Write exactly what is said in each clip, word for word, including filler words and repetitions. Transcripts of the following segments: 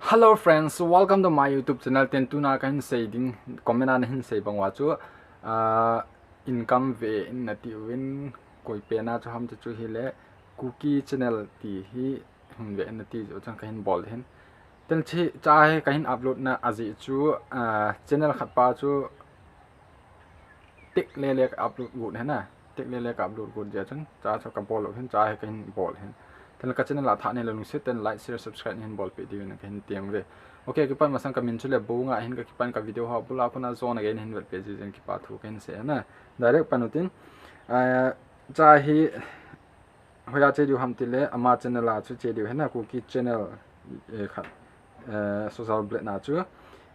Hello friends, welcome to my YouTube channel. Tin tuna kahin sei ding, comment a nahin sei bang uva chu, ah, income ve in nati uvin, koi pen a chu ham ti chu hile, Kuki channel ti hi hin ve in nati chu chang kahin bol hin. Tin chi cha hi kahin upload na ajeh chu, ah, channel khat pa chu tek lele ka upload got hina. Tek lele ka upload got jeh chun cha chu kabol lou hin, cha hi kahin bol hin. Tin ka channel a thanei lou lungset ten like, share, subscribe nahin bolpeh diu in kahin tem uve. Okay, kipan masang kamin chu Lebonga ahin, ka kipan ka video ho bul a kona jona gei nahin vetpeh jeh jeh in kipa thu kahin sei na. Direct pan utin, ah, cha hi hoiya che diu ham tile, ama channel a chu che diu hina, Kuki channel, eh, khat, eh, social blade na chu.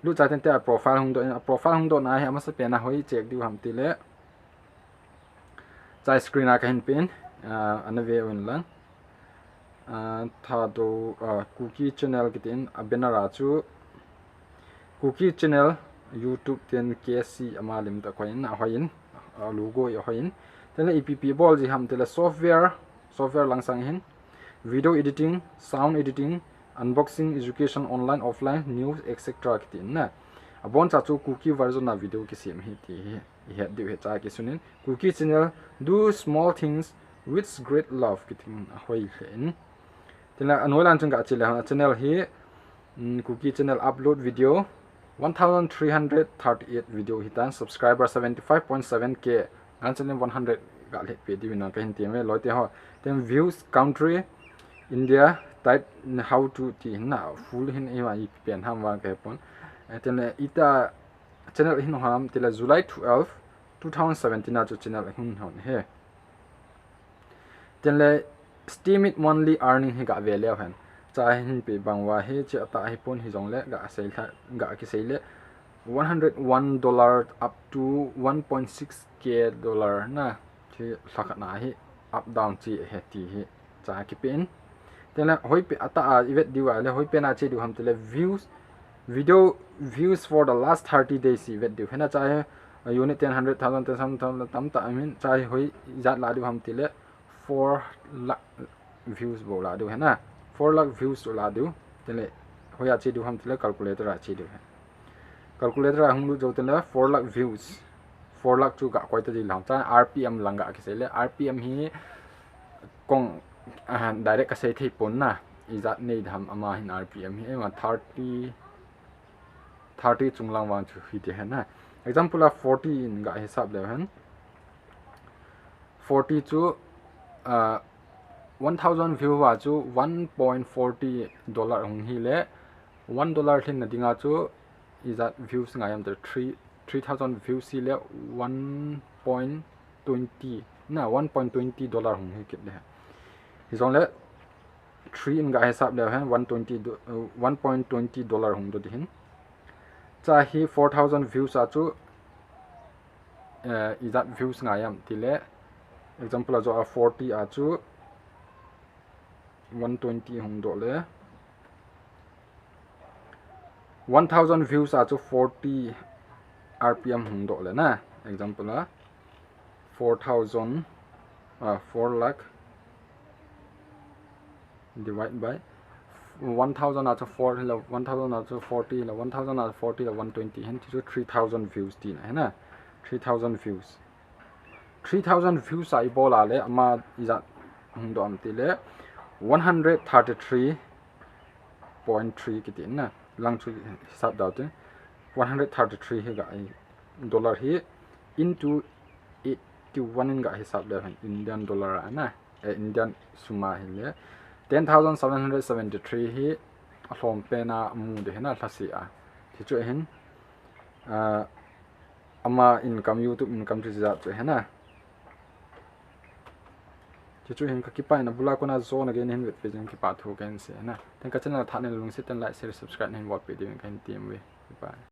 Lut chai tente a profile hung doh in, a profile hung doh na hi amasapen a hoi check diu ham tile, cha screen a kahin pen, ah, ana ve uvin lang. Ah, Thadou, ah, Kuki channel kitin a banner a chu Kuki channel YouTube tin K C ama lim ta koin a hoiyin, ah, logo a hoiyin. Tin le ipi ipi bol ji ham tile software, software lang sang hin, video editing, sound editing, unboxing, education, online, offline, news, et cetera kitin na. Abon cha chu Kuki version a video kisem hi ti hi. I het diu hi cha kisunin. Kuki channel, do small things with great love, kitin a hoi lheh in. Tin le, anoi lang chun ka che le, channel hi, mm, Kuki channel upload video, one thousand three hundred thirty-eight video hitan, subscriber seventy-five point seven K, ngan channel one hundred ga lheh peh diu in kahin tem uve, loi te ho. Tin views, country, India, type, how to ti hin na, full hin ima ipi pen ham vang kahepon. Eh, tin le, ita, channel hin hung ham tile July twelve, two thousand seventeen a chu channel hin hung hi. Tin le estimate monthly earning hi ga ve leu hen. Cha hin pe bang uva hi, chi ata hi pon hijongle ga sei lha, ga kisei le one hundred one dollar up to one point six K dollar na. Chi lha khat na hi up down chi he ti hi. Cha kipen. Tin le hoi pe ata a i vet diu a le hoi pen a che diu ham tile views, video views for the last thirty days i vet diu. Hena cha hi, uh, unit ten, hundred thousand, ten thousand tam ta amin cha hi hoi jat la diu ham tile four lakh views bou la diu hena. Four lakh views la diu. Tin le hoiya che diu ham tile calculator a che diu he. Calculator a hung lut jou tin le four lakh views. Four lakh chu ga koi ta di lang cha R P M lang ga kisei le R P M hi kong, ah, direct ka sei thei pon na. Ijat nei dam ama hin R P M hi, ema thirty, thirty chung lang vang chu hi ti hen na. Example a forty in ga hisap leu hen. Forty chu, ah, one thousand view a chu one point forty dollar hung hi le, one dollar lhin na dinga chu ijat views ngai am te three, three thousand views hi le one point twenty, na, one point twenty dollar hung hi kit le. Hijongle three in ga hisap leu hen, one twenty do-, uh, one point twenty dollar hung doh di hin. Cha hi four thousand views a chu, eh, ijat views ngai am tile, example a jo a forty a chu one twenty hung doh le. One thousand views a chu forty R P M hung doh le na. Example a four thousand, ah, four lakh divide by one thousand a chu four le, one thousand a chu forty le, one thousand a forty le, one twenty hen, chu three thousand views ti na, hena? Three thousand views. Three thousand views a i bol a le, ama ijat hung doh am tile, one hundred thirty-three point three kiti na. Lang chu hisap dau te. One hundred thirty-three hi ga i dollar hi into eighty-one in ga hisap le hen Indian dollar a na. Eh, Indian sum a hi le. Ten thousand seven hundred seventy-three hi alhom pen a mu de hena lhasi a. Ti chu hin, ah, ama income, YouTube income chu jat chu hena. Ti chu hin ka kipah in abul a kona jona gei nahin vetpeh jeh in kipa thu kahin sei na. Tin ka channel a thanei lungset ten like, share, subscribe nahin bolpeh diu in kahin tem uve. Kipa.